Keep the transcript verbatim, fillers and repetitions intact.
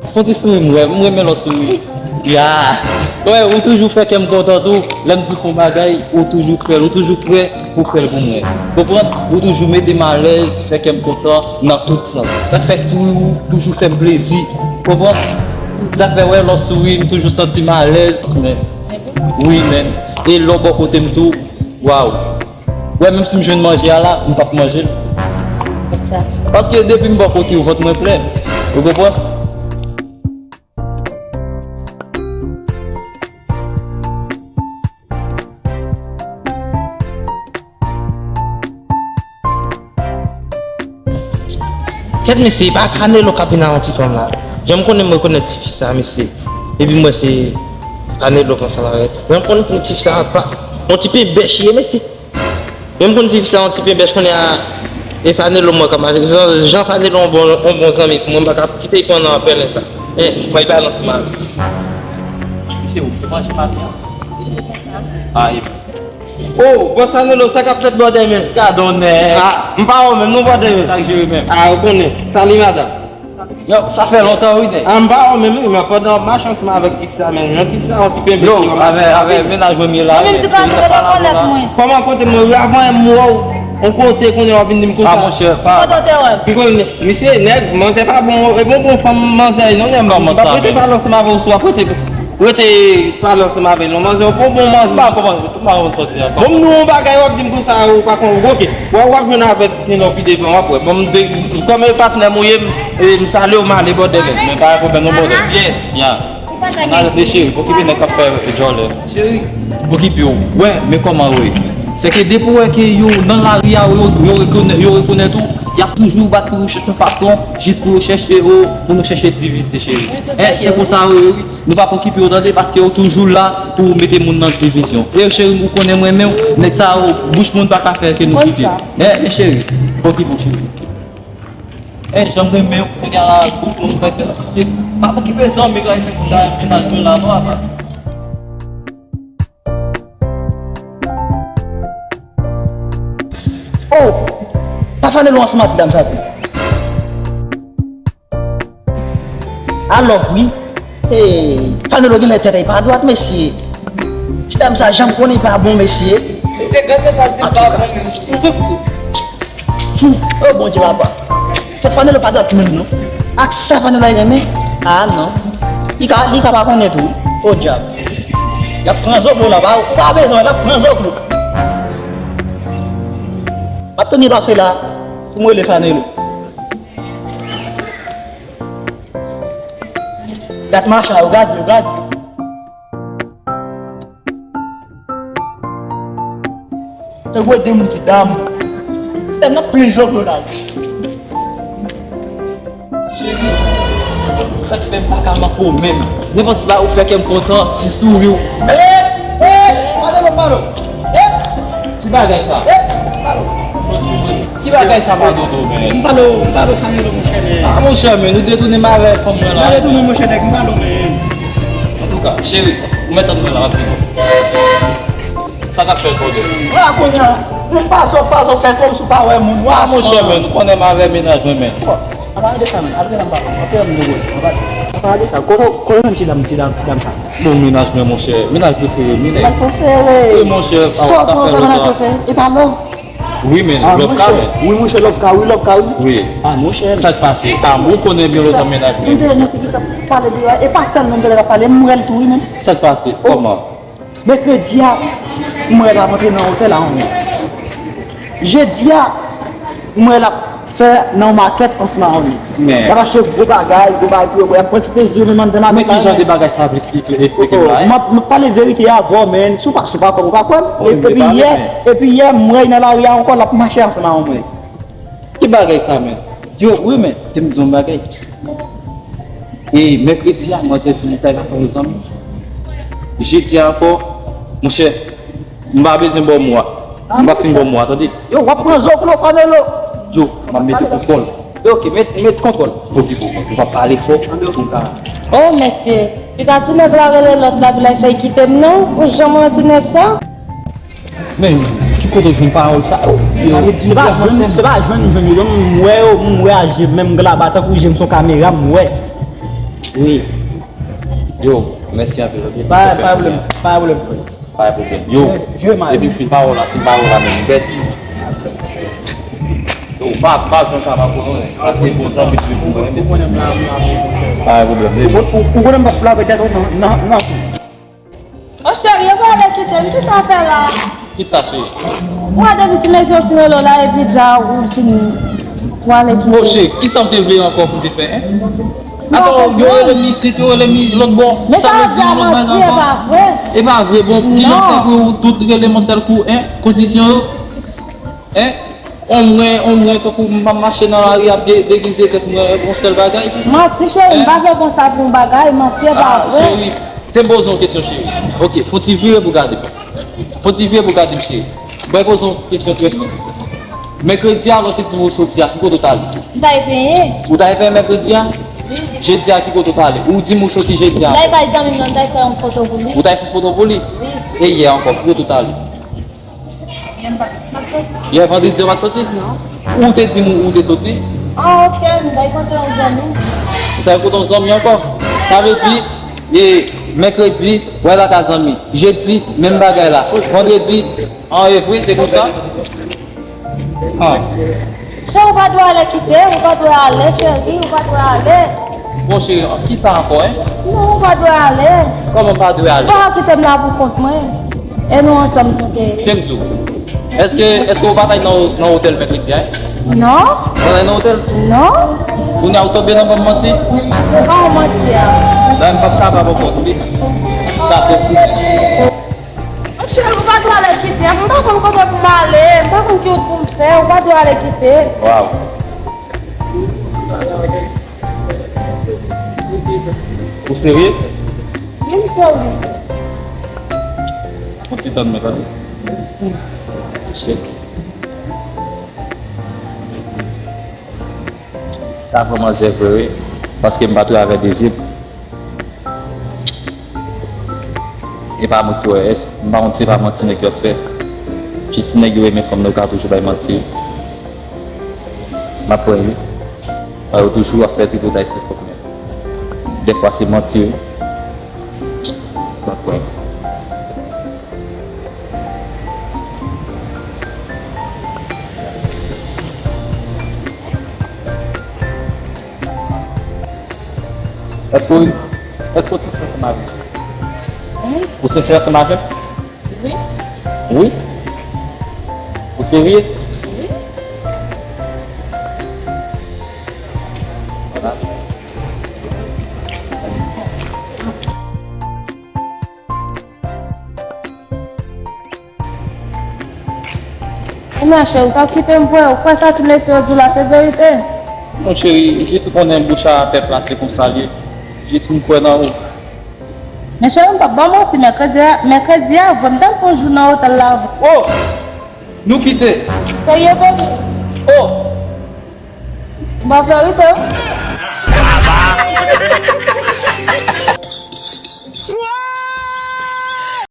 Fè yon ti souri, m wè, m renmen lè w souri. Ya. Wè, ou toujou fè kè m kontan tou. Lè m di fè yon bagay, ou toujou fè l, ou toujou prè pou fè l pou mwen. Konprann? Ou toujou mete m alèz, fè kè m kontan nan tout sans. Sa k fè souri ou toujou fè m plezi. Konprann? Sa k fè wè lè w souri, m toujou santi m alèz. Men, wi, men. E lè w bò kote m tou, waw. Wè, menm si m jwenn manje a la, m p ap manje l. Paske depi m bò kote w, vant mwen plen. Ou konprann? Kèt mesye, e pa Fanelo k ap vin avè yon ti fanm la. Jan m konnen m rekonèt tifi sa, mesye. Epi m wè se Fanelo k ansanm avè l. Jan m konnen tifi sa pa yon ti penbèch ye, mesye. Menm konn di sa yon ti penbèch konnen a e Fanelo mwen kòm avèk jan, jan Fanelo yon bon, yon bon zanmi pou mwen, m pa ka kite l pran nan pèlen sa. Eh, mwen pa nan sima. Mesye, ou te manje maten an? Ah, e. Oh, bon Fanelo, sa k ap fèt bòdè men? Gadon nèg. Ah, m pa wè w menm non bòdè men. Sa k jere menm. Ah, ou konnen. Sali madanm. Yo, sa fè lontan wi nèg. An ba w menm wi, men pandan w ap mache ansanm avèk tif sa, men jan tif sa yon ti penbe. Yo, avè, avè mennaj mwen m ye la. Mwen menm wi, ti pa vle rekonèt mwen. Kòman kote mwen wi, avan m wè w yon kote konnen w ap vin di m konsa. Ah, monchè, pa. Kote w te wè m? Ki konnen, misye nèg, manzè pa bon, e bon bon fanm manzè non, nèg. Kòman sa, m ap rete pale ansanm avè w si w ap rete, rete pale ansanm avè l non, manzè w bon bon manzè. M pa konprann, m pa konprann sa w di a. Bon, m di w yon bagay, w ap di m konsa, ou pa konn, oke. Wè, w ap jwenn avèk Tino pi devan, w ap wè. Bon, m de, kòm e patnè m ou ye, m, e, m salye w, m ale bòdè men. Men pa gen pwoblèm non bòdè. Byen, ya. N a rete cheri, okipe nèg k ap fè djòlè. Cheri, okipe w. Wè, men kòman w ye. Se ke depi w wè ke yo nan lari a, yo, yo rekonè-, yo rekonèt ou, y ap toujou bat pou yo chèche yon fason, jis pou yo chèche, o, pou nou chèche divize, cheri. E, se konsa w ye, wi. Nou p ap okipe w tande, paske w toujou la pou w mete moun nan divizyon. E cheri, ou konnen mwen menm, nèg sa yo, bouch moun pa ka fè ke nou kite. E, e cheri, okipe w cheri. E, jan m renmen w, nèg la, bouch moun pa fè nou kite. Pa okipe zanmi, gade, se konsa, mennaj mwen la, non, apa. Oh! Pa fane lou ansanm ak ti dam sa tou. Alò wi. Hey, Fanelo genlè tèt li pa dwat, mesye. Ti dam sa janm konnen li pa bon, mesye. Misye gen tèt al di l pa bon. Oh, Bondye papa. Tèt Fanelo pa dwat menm non. Ak sa Fanelo renmen. Ah non. Li ka, li ka pa konnen tou. Oh, dyab. Y ap pran zòb la, pa, ou pa bezwen, y ap pran zòb. M ap tande pase la pou m rele Fanelo. Gad machan yo, gad yo, gad yo. Tankou e de moun ki dam. Se nan prizon pou yo la. Cheri, sa k fè m pa ka manke w menm. Nenpòt ti bagay ou fè kè m kontan, ti souri w. Eh! Eh! Pale non, pale. Eh! Ki bagay sa? Eh! Pale. Ki bagay sa, pa dodo, men? M pale w, m pale w, Fanelo, monchè, men. Ah, monchè, men, nou detounen m avè fanm mwen la. M pa detounen, monchè, nèg, m pale w, men. Antouka, cheri, ou mèt tann mwen la, m ap vini. Sa k ap fèt, bòdè? Wa, kounye a, m pa sòt, pa sòt fè kòmsi w pa wè moun. Wa, monchè, men, ou konnen m avè mennaj mwen, men. Apa de sa, men? Apa de sa, men? Apa de sa? Kote, kote menm ti dam, ti dam, ti dam sa? Bon, mennaj mwen, monchè. Mennaj prefere m, wi, nèg. Mennaj prefere. Wi, monchè, sa fè lontan. Prefere? E pa love? Wi, men love ka, men. Wi, monchè, love ka, wi, love ka, wi. Wi. Ah, monchè. Sa k pase? Ah, ou konnen byen lontan mennaj mwen. M te nan ti fi sa pale de yo, e pa sèl mwen m te la pale, m wè l tou, wi, men. Sa k pase? Kòman? Mèkredi a, m wè l ap antre nan otèl a, wi. Jedi a, m wè l ap fè nan yon makèt ansanm avè w. Men. Y ap achte gwo bagay, gwo bagay pou yo bwè, y ap pran ti plezi yo menm anndan makèt la. Men ki jan de bagay sa, plis esplike m la, hein? M ap, m ap pale verite a avè w, men si w pa, si w pa kwè m, ou pa kwè m. Epi yè, epi yè, m wè l nan lari a ankò, l ap mache ansanm avè mwen. Ki bagay sa, men? Yo, wi, men, te m di yon bagay. E mèkredi a, manzè di m li t al fè yon zanmi. Jedi a ankò, monchè, m pa bezwen ba w mo a. M pa fin ba w mo a, tande. Yo, w ap pran zoklo, Fanelo. Yo, m ap mete kontwòl. Yo, oke, met, met kontwòl. Oke, bon, ou pa pale fò, pou m ka. Oh, mesye, pita ti nèg la rele lòt la, pou l al fè kite m, non? Ou janm wè ti nèg sa? Men, ki kote w jwenn pawòl sa yo? Yo, se pa jwenn, se pa jwenn, jwenn yo, m wè yo, m wè a je m, menm glaba, tankou je m se yon kamera, m wè. Wi. Yo, mèsi anpil, ok? Pa, pa pwoblèm, pa pwoblèm, frè. Pa pwoblèm. Yo, epi m fin pawòl la, se pawòl la menm, m pèdi. Yo, pa, pa janm ka pa konnen, paske bon zanmi toujou pou mwen, men. Pa pwoblèm, baby. Ou, ou, ou konnen m p ap lage tèt ou nan, nan, nan. O cheri, yo pa ale kite m, kisa w fè la? Kisa, cheri? Ou wè depi ti mesye yo fin rele w la, epi dja ou fin, ou ale kite m. O cheri, kisa w te vle ankò pou m te fè, en? Atò, yo rele m isit, yo rele m lòt bò. Sa vle di yon lòt bagay ankò? E pa vre, bon, kilè m te vle ou tout rele m yon sèl kou, en? Kondisyon yo, en? On mwen, on mwen, tankou m ap mache nan lari ap de-, degize tèt mwen, yon sèl bagay. Manti, cheri, m pa fè konsa pou yon bagay, manti, e pa vre. Ah, cheri, te m poze yon kesyon, cheri. Ok, fon ti vire pou gade m. Fon ti vire pou gade m, cheri. Mwen poze yon kesyon trè senp. Mèkredi a, lè w te di m ou soti a, ki kote w t ale? M t al benyen. Ou t al benyen mèkredi a? Wi. Jedi a, ki kote w t ale? Ou di m ou soti jedi a. M t al bay zanmi m nan, m t al fè yon foto pou li. Ou t al fè yon foto pou li? Wi. E yè ankò, ki kote w t ale? Yè vandredi, ou pa t soti? Non. Ou te di m ou te soti? Ah, ok, m t al kote yon zanmi. Ou t al kote yon zanmi ankò? Sa vle di, e, mèkredi, w al lakay zanmi. Jedi, menm bagay la. Vandredi, an, e vre, se konsa? Ah. Cheri, ou pa dwe ale kite, ou pa dwe ale, cheri, ou pa dwe ale. Bon, cheri, kisa ankò, en? Non, ou pa dwe ale. Kòman m pa dwe ale? Ou pa ka kite m la pou kont mwen. E nou ansanm nou te. Kenzo, èske, èske ou pa t al nan, nan otèl mèkredi a, en? Non. Ou pa t al nan otèl? Non. Kounye a ou tonbe nan ban m manti? Ban w manti a. La, m p ap kapab ankò, tande. Sa twòp pou mwen. Cheri, ou pa dwe ale kite m. M pa konn kote pou m ale. M pa konn ki wout pou m fè. Ou pa dwe ale kite. Waw. Ou serye? Wi, m serye. Fon ti tann mwen, tande. Chèk. Sa vrèman zè vre, wi. Paske m pa travay de zye. E pa mwen ki wè, m pa konn si se pa manti nèg yo ap fè. Jis si nèg yo renmen fanm nan, yo ka toujou bay manti. M ap pran wi. Yo toujou ap fè tripotay sou fanm nan. Dèfwa se manti wi. M ap pran. Èske w, èske w sensè ansanm avè m? Hmm? Ou sensè ansanm avè m? Wi. Wi? Ou serye? Wi. Vwala. Kounye a, cheri, ou t ap kite m vre, ou kwè sa ti mesye yo di w la se verite? Non, cheri, jis ou konnen bouch a pèp la, se konsa l ye. Jis m kwè nan ou. Men cheri, m p ap ba w manti, mèkredi a, mèkredi a, vre, m t al pran jou nan otèl la, vre. Oh! Nou kite. Serye, baby? Oh! M pa verite, wi.